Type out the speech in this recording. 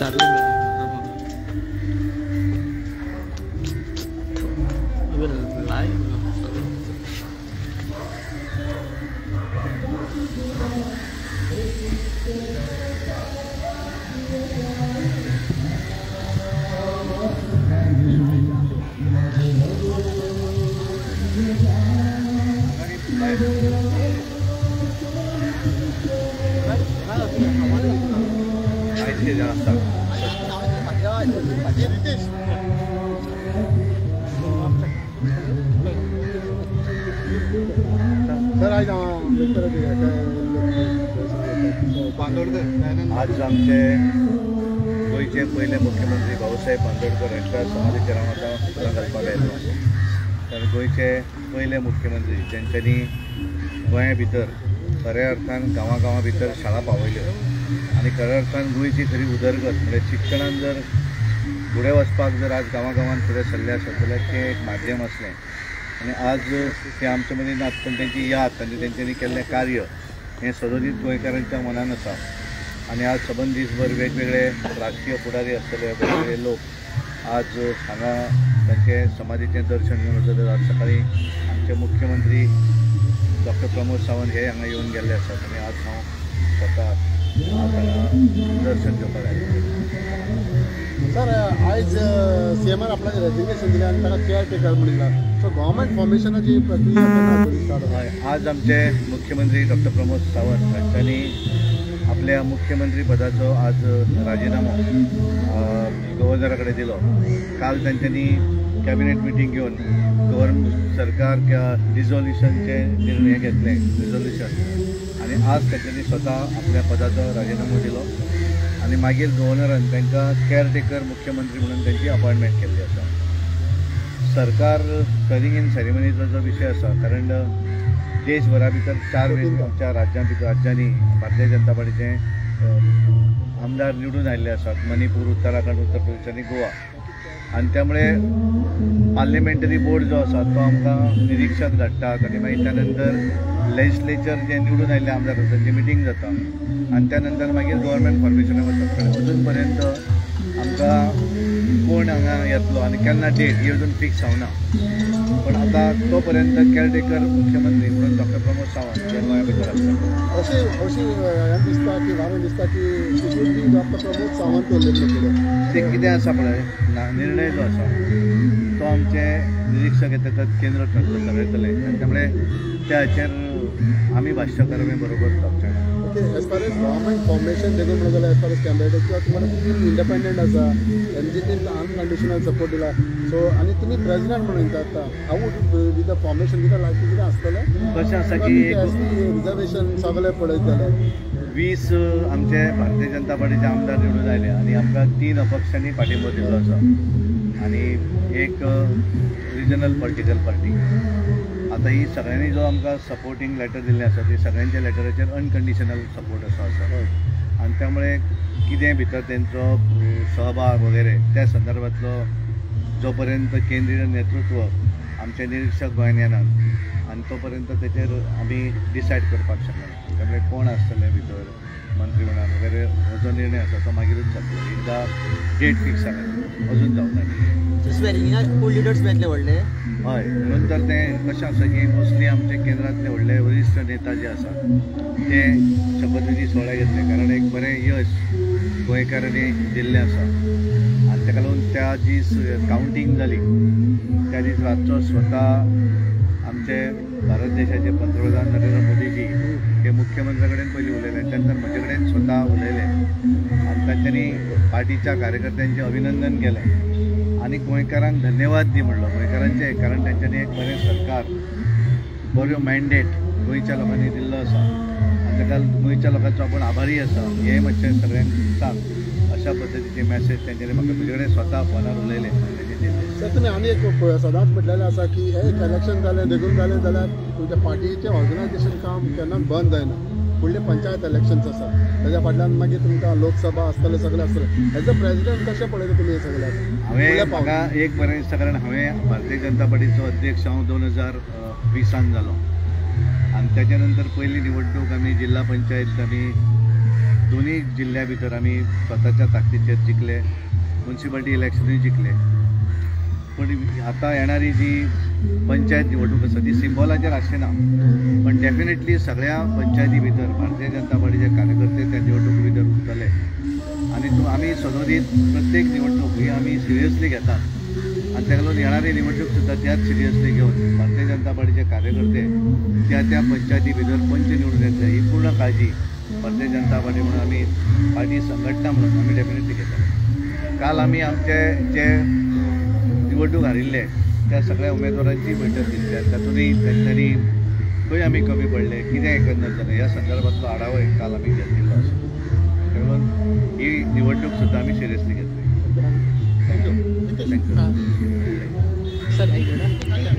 चालू सर आज आज आमचे गोंयचे पयले मुख्यमंत्री भाऊसाहेब बांदोडकर हांच्या समाधीचेर हांव आतां फुलां घालपाक आयलो. तर गोंयचे पयले मुख्यमंत्री जेंच्यांनी गोंया भितर खऱ्या अर्थान गांवा गांवा भितर शाळा पावयल्यो आनी खऱ्या अर्थान गोंयची खरी उदरगत म्हणजे शिक्षणान जर फुडें वचपाक जर आज गांवा गांवान फुडें सरले आसत जाल्यार तें एक माध्यम आसलें. आनी आज ते आमचे मदीं नात, पण तेंची याद आनी तेंच्यांनी केल्लें कार्य हें सदोदीत गोंयकारांच्या मनान आसा. आनी आज सबंद दीसभर वेगवेगळे राजकीय फुडारी आसतले, वेगवेगळे लोक आज हांगा तांचे समाधीचें दर्शन घेवन वचत. आज सकाळीं आमचे मुख्यमंत्री डॉक्टर प्रमोद सावंत हे हांगा येवन गेल्ले आसात आनी आज हांव स्वता आज हांगा दर्शन घेवपाक आयलो. सर आयज सी एमान आपल्याक रेजिग्नेशन दिलें आनी ताका केअर टेकर म्हणून दिला, सो गव्हर्मेंट फॉर्मेशनाची प्रक्रिया केन्ना स्टार्ट? हय, आज आमचे मुख्यमंत्री डॉक्टर प्रमोद सावंत हांच्यांनी आपल्या मुख्यमंत्री पदाचो आज राजिनामो गव्हर्नरा कडेन दिलो. काल तांच्यांनी कॅबिनेट मिटींग घेवन गव्हर्नमेंट सरकार डिजोल्युशनचे निर्णय घेतले, डिजोल्युशन, आनी आज तांच्यांनी स्वता आपल्या पदाचो राजिनामो दिलो आनी मागीर गव्हर्नरान तांकां केअरटेकर मुख्यमंत्री म्हणून तांची अपॉयंटमेंट केल्ली आसा. सरकार स्वेरिंग इन सेरेमनीचो जो विशय आसा, कारण देशभरा भितर चार आमच्या राज्यां भितर राज्यांनी भारतीय जनता पार्टीचे आमदार निवडून आयिल्ले आसात, मणिपूर, उत्तराखंड, उत्तर प्रदेश आनी गोवा. आनी त्यामुळे पार्लिमेंटरी बोर्ड जो आसा तो आमकां निरिक्षक धाडटात आनी मागीर त्या नंतर लेजिस्लेचर जे निवडून आयिल्ले आमदार आसा तांची मिटींग जाता आनी त्या नंतर मागीर गव्हर्मेंट फॉर्मेशनाक वता. अजून पर्यंत आमकां कोण हांगा येतलो आनी केन्ना डेट ही अजून फिक्स जावना, पण आतां तो पर्यंत केअरटेकर मुख्यमंत्री म्हणून डॉक्टर प्रमोद सावंत हे गोंया भितर आसता. अशें अशें हें दिसता की वारें दिसता की डॉक्टर प्रमोद सावंत उरले तें कितें आसा पळय ना, निर्णय जो आसा तो आमचे निरिक्षक येतकच केंद्र ठरयतले आनी त्यामुळे त्या हाचेर आमी भाश्य करप हें बरोबर जावचें ना. Okay, as far as government formation देखून म्हणून जाल्यार एज फार एज कॅन्डिडेट किंवा तुम्हाला टीम इंडिपेंडंट आसा, एम जी पीन अनकंडिशनल सपोर्ट दिला, सो आनी तुमी प्रेजिडेंट म्हणून येता आतां, how would be the formation कितें लायक कितें आसतलें? कशें आसा की रिजर्वेशन सगळें पळयत जाल्यार 20 आमचे भारतीय जनता पार्टीचे आमदार निवडून आयले आनी आमकां 3 अपक्षांनी पाठिंबो दिल्लो आसा आनी एक रिजनल पॉलिटिकल पार्टी. आतां ही सगळ्यांनी जो आमकां सपोर्टींग लेटर दिल्लें आसा ती सगळ्यांच्या लेटराचेर अनकंडिशनल सपोर्ट असो आसा आनी त्यामुळे कितें भितर तेंचो सहभाग वगैरे त्या संदर्भांतलो जो पर्यंत केंद्रीय नेतृत्व आमचे निरिक्षक गोंयान येनात आनी तो पर्यंत तेचेर आमी डिसायड करपाक शकना. त्यामुळे कोण आसतले भितर मंत्री म्हणून वगैरे हो जो निर्णय आसा तो मागीरूच जातलो, एकदां डेट फिक्स जाल्या अजून जावंक ना. स्वेरिंगाक कोण लिडर्स मेळटले व्हडले? हय, म्हणून तर तें कशें आसा की मोस्टली आमचे केंद्रांतले व्हडले वरिश्ठ नेता जे आसात ते शपथविधी सुवाळ्याक येतले, कारण एक बरें यश गोंयकारांनी दिल्लें आसा आनी ताका लागून त्या दीस कावंटींग जाली त्या दीस रातचो स्वता आमचे भारत देशाचे पंतप्रधान नरेंद्र मोदीजी हे मुख्यमंत्र्या कडेन पयलीं उलयले, त्यानंतर म्हजे कडेन स्वता उलयले आनी तांच्यांनी पार्टीच्या कार्यकर्त्यांचें अभिनंदन केलें आनी गोंयकारांक धन्यवाद दी म्हणलो गोंयकारांचे, कारण तांच्यांनी एक बरें सरकार, बऱ्यो मॅन्डेट गोंयच्या लोकांनी दिल्लो आसा आनी ताका गोंयच्या लोकांचो आपूण आभारी आसा हें मातशें सगळ्यांक सांग अशा पद्दतीची मॅसेज तांच्यांनी म्हाका म्हजे कडेन स्वता फोनार उलयले. सर तुमी आनी एक सदांच म्हटलेलें आसा की हे एक इलेक्शन जालें देखून जालें जाल्यार तुमच्या पार्टीचें ऑर्गनायजेशन काम केन्नाच बंद जायना. फुडले पंचायत इलेक्शन्स आसा ताच्या फाटल्यान मागीर तुमकां लोकसभा आसतले, सगळें आसतलें. एज अ प्रेजिडेंट कशें पळयता तुमी हें सगळें? हांवें म्हाका एक बरें दिसता, कारण हांवें भारतीय जनता पार्टीचो अध्यक्ष हांव 2020 जालो आनी त्याच्या नंतर पयली निवडणूक आमी जिल्हा पंचायत आमी दोनूय जिल्ल्या भितर आमी स्वताच्या ताकदीचेर जिखले, मुन्सिपाल्टी इलेक्शनूय जिखले. पूण आतां येणारी जी पंचायत निवडणूक आसा ती सिंबॉलाचेर आसची ना, पण डेफिनेटली सगळ्या पंचायती भितर भारतीय जनता पार्टीचे कार्यकर्ते त्या निवडणुके भितर उरतले आनी आमी सदोदीत प्रत्येक निवडणूक ही आमी सिरियसली घेतात आनी ताका लागून येणारी निवडणूक सुद्दां त्याच सिरियसली घेवन भारतीय जनता पार्टीचे कार्यकर्ते त्या त्या पंचायती भितर पंच निवडून येतले ही पूर्ण काळजी भारतीय जनता पार्टी म्हणून आमी पार्टी संघटना म्हणून आमी डेफिनेटली घेतले. काल आमी आमचे जे निवडणूक हारिल्ले त्या सगळ्या उमेदवारांची बैठक घेतल्या, तातूंतय तेंच्यांनी खंय आमी कमी पडले, कितें एकंदर जालें ह्या संदर्भांतलो आढावोय काल आमी घेतिल्लो आसा. ताका लागून ही निवडणूक सुद्दां आमी सिरियसली घेतली. Thank you. Thank you. Sir.